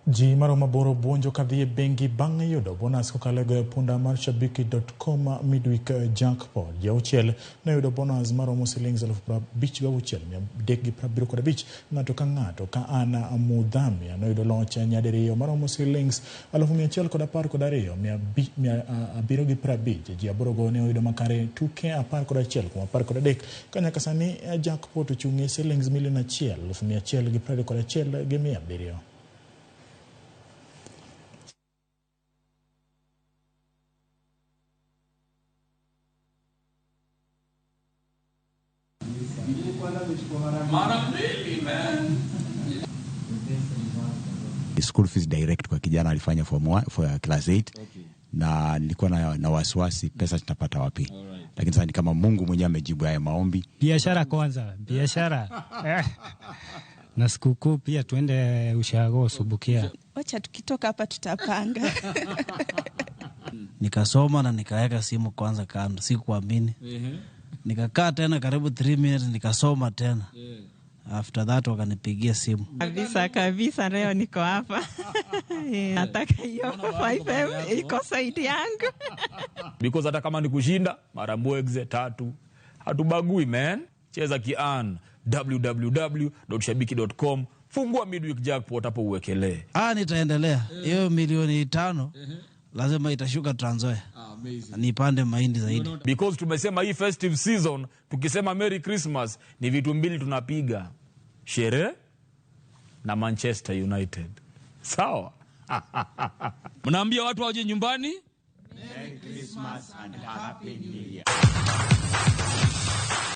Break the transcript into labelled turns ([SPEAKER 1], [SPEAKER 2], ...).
[SPEAKER 1] Ji maromo aboro buonjo kadhi e bengi bang' yudo bonus kokalo e goyo punda mar Shabiki.com midweek jackpot. Ji auchiel noyudo bonus maromo silings 56,375 ng'ato ka ng'ato ka Anna Mudhamia noyudo loch nyadiriyo maromo silings 112,750. Ji aborogo ne oyudo makare tuke 11 kuom 13 ka nyaka sani jackpot ochung' e silings milion 1 121 700.
[SPEAKER 2] Mara mbili, man.
[SPEAKER 3] School fees direct kwa kijana alifanya form 1 for class 8. Na nilikuwa na wasiwasi pesa tutapata wapi. Lakini sasa ni kama Mungu mwenyewe amejibu haya maombi.
[SPEAKER 4] Biashara kwanza, biashara. Na sikukuu pia tuende ushago Subukia.
[SPEAKER 5] Wacha tukitoka hapa tutapanga.
[SPEAKER 6] Nikasoma na nikaweka simu kwanza kando, sikuamini. Nikakaa tena karibu 3 minutes nikasoma tena. After that wakanipigia simu.
[SPEAKER 5] Kabisa kabisa, leo niko hapa. Nataka hiyo 5M iko side yangu.
[SPEAKER 2] Because hata kama ni kushinda mara mbwegze tatu, hatubagui, man. Cheza kian www.shabiki.com, fungua midweek jackpot hapo uwekelee.
[SPEAKER 6] Nitaendelea. Hiyo milioni 5 lazima itashuka Trans Nzoia. Nipande mahindi zaidi.
[SPEAKER 2] Because tumesema hii festive season, tukisema Merry Christmas ni vitu mbili tunapiga. Sherehe na Manchester United. Sawa? Mnaambia watu waje nyumbani?
[SPEAKER 3] Merry Christmas and Happy New Year.